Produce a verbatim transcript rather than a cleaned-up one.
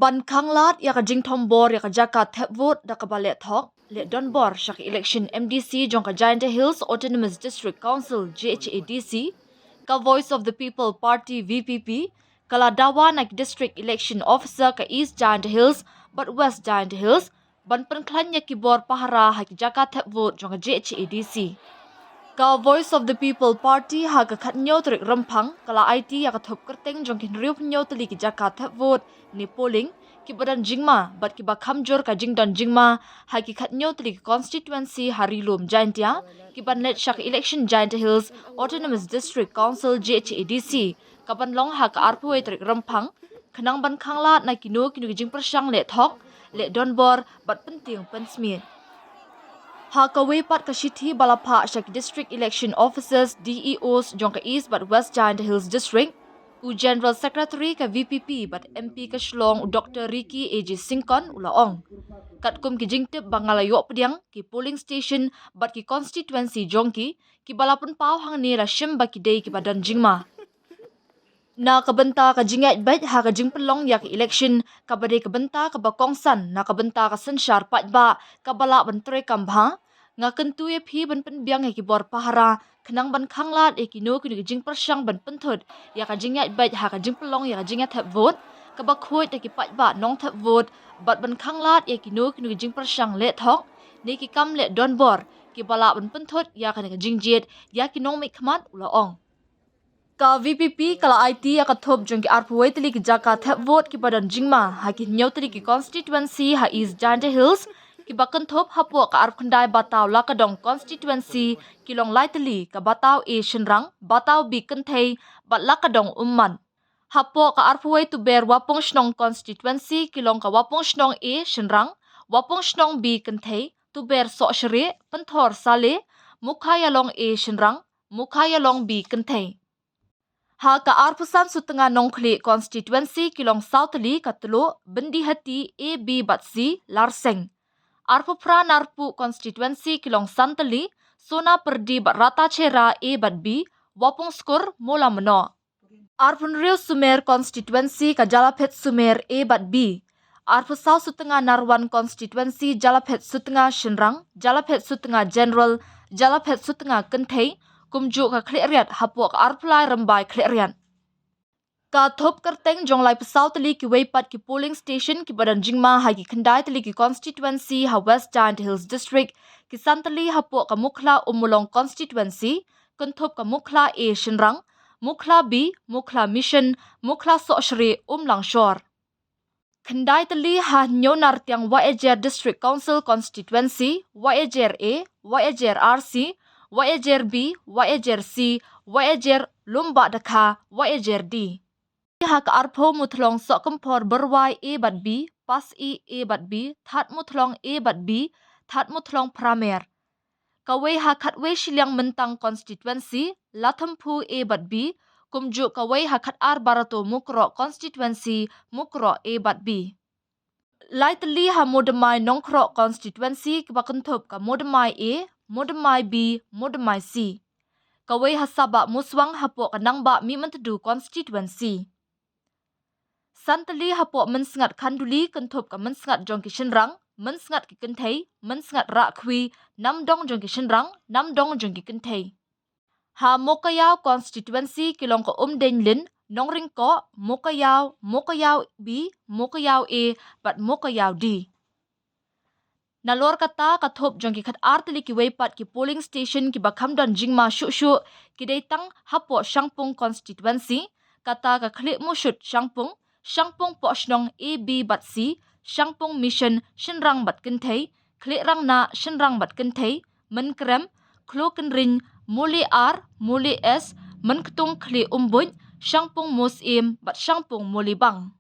Ban khanglad ïa ka jingthombor ïa ka jaka thep vote da kaba leh thok, leh donbor sha ka election M D C jong ka Jaintia Hills Autonomous District Council, J H A D C, ka Voice of the People Party, V P P, ka la dawa na ki District Election Officer ka East Jaintia Hills bad West Jaintia Hills ban pynkhlaiñ ïa ki bor pahara ha ki jaka thep vote jong ka J H A D C. Ka Voice of the People Party ha ka khathynñiew tarik Rymphang ka la aiti ïa ka thup kyrteng jong ki hynriewphew hynñiew tylli ki jaka thep vote ne polling kiba don jingma bad kiba kham jur ka jingdon jingma ha ki khathynñiew tylli ki constituency ha Ri Lum Jaintia, kiban leit sha ka election Jaintia Hills Autonomous District Council, J H A D C, kaban long ha ka arphew wei tarik Rymphang, khnang ban khanglad na kino kino ki jingpyrshang leh thok, leh donbor bad pyntieng pynsmiej. Ha kawei pat ka shithi ba la phah sha ki District Election Officers, D E Os, jong ka East bad West Jaintia Hills District, u General Secretary ka V P P bad M P ka Shillong, u Doctor Ricky A J Syngkon, u la ong: Katkum ki jingtip ba nga la ïoh pdiang, ki polling station bad ki constituency jong ki, kiba la pynpaw hangne la shim ba ki dei kiba don jingma. Na ka bynta ka jingïaid beit ha ka jingpynlong ïa ka election, kaba dei ka bynta kaba kongsan na ka bynta ka synshar paidbah kaba lah ban treikam bha, nga kyntu ïa phi ban pynbiang ïa ki bor pahara khnang ban khanglad ïa kino kino ki jingpyrshang ban pynthut ïa ka jingïaid beit ha ka jingpynlong ïa ka jingïathep vote, kaba khuid da ki paidbah nongthep vote, bad ban khanglad ïa kino kino ki jingpyrshang leh thok ne ki kam leh donbor kiba lah ban pynthut ïa kane ka jingjied ïa ki nongmihkhmat, u la ong. Ka V P P ka la aiti ïa ka thup jong ki arphew wei tylli ki jaka thep vote kiba don jingma ha ki hynñiew tylli ki constituency ha East Jaintia Hills, kiba kynthup hapoh ka arphew khyndai Bataw Lakadong constituency ki long lai tylli, ka Bataw A Shynrang, Bataw B Kynthei bad Lakadong Ummat. Hapoh ka arphew wei Tuber Wapung Shnong constituency ki long ka Wapung Shnong A Shynrang, Wapung Shnong B Kynthei, Tuber Sohshrieh, Pynthor Saleh, Mukhaïalong A Shynrang, Mukhaïalong B Kynthei. Ha ka arphew san Sutnga Nongkhlieh constituency ki long saw tylli, ka Tluh, Byndihati A, B bad C, Larseng. Arphew phra Narpuh constituency ki long san tylli, Sonapyrdi bad Ratacherra A bad B, Wapung Skur, Mawlamanoh. Arphew hynriew Sumer constituency, ka Jalaphet Sumer A bad B. Arphew saw Sutnga Narwan constituency, Jalaphet Sutnga Shynrang, Jalaphet Sutnga General, Jalaphet Sutnga Kynthei, kumjuh ka Khliehriat hapoh ka arphew lai Rymbai Khliehriat. Ka thup kyrteng jong laiphew saw tylli kiwei pat ki polling station kiba don jingma ha ki khyndai tylli ki constituency ha West Jaintia Hills District, ki san tylli hapoh ka Mukhla Ummulong constituency, kynthup ka Mukhla A Shynrang, Mukhla B, Mukhla Mission, Mukhla Sohshrieh, Umlangshor. Khyndai tylli ha Hynñiewlartiang Wahiajer District Council constituency, Wahiajer A, Wahiajer R C, Wahiajer B, Wahiajer C, Wahiajer Lumbah Dakha, Wahiajer D. Ha ka arphew Muthlong Sohkymphor Byrwai A bad B, Pasyih A bad B, Thadmuthlong A bad B, Thadmuthlong Pramer. Kawei ha Khatwei Shilliang Myntang constituency, Lathympu A bad B, kumjuh kawei ha Khatar Barato Mukroh constituency, Mukroh A bad B. Lai tylli ha Moodymmai Nongkhroh constituency, kiba kynthup ka Moodymmai A, Moodymmai B, Moodymmai C. Kawei ha Sabah Muswang hapoh ka Nangbah Mihmyntdu constituency. San tylli hapoh Mynsngat Khanduli, kynthup ka Mynsngat jong ki Shynrang, Mynsngat ki Kynthei, Mynsngat Rakhwi, Namdong jong ki Shynrang, Namdong jong ki Kynthei. Ha Mowkaiaw constituency ki long ka Umdeiñlin, Nongryngkoh, Mowkaiaw, Mowkaiaw B, Mowkaiaw A bad Mowkaiaw D. Nalor kata, ka thup jong ki khatar tylli kiwei pat ki polling station kiba kham don jingma shuh shuh ki dei tang hapoh Shangpung constituency, kata ka Khliehmushut Shangpung, Shangpung Pohshnong A, B bad C, Shangpung Mission Shynrang bad Kynthei, Khliehrangnah Shynrang bad Kynthei, Mynkrem, Khlokynriñ, Mawlai R, Mawlai S, Mynktung Khlieh Umbuit, Shangpung Mawsyiem bad Shangpung Mawlai Bang.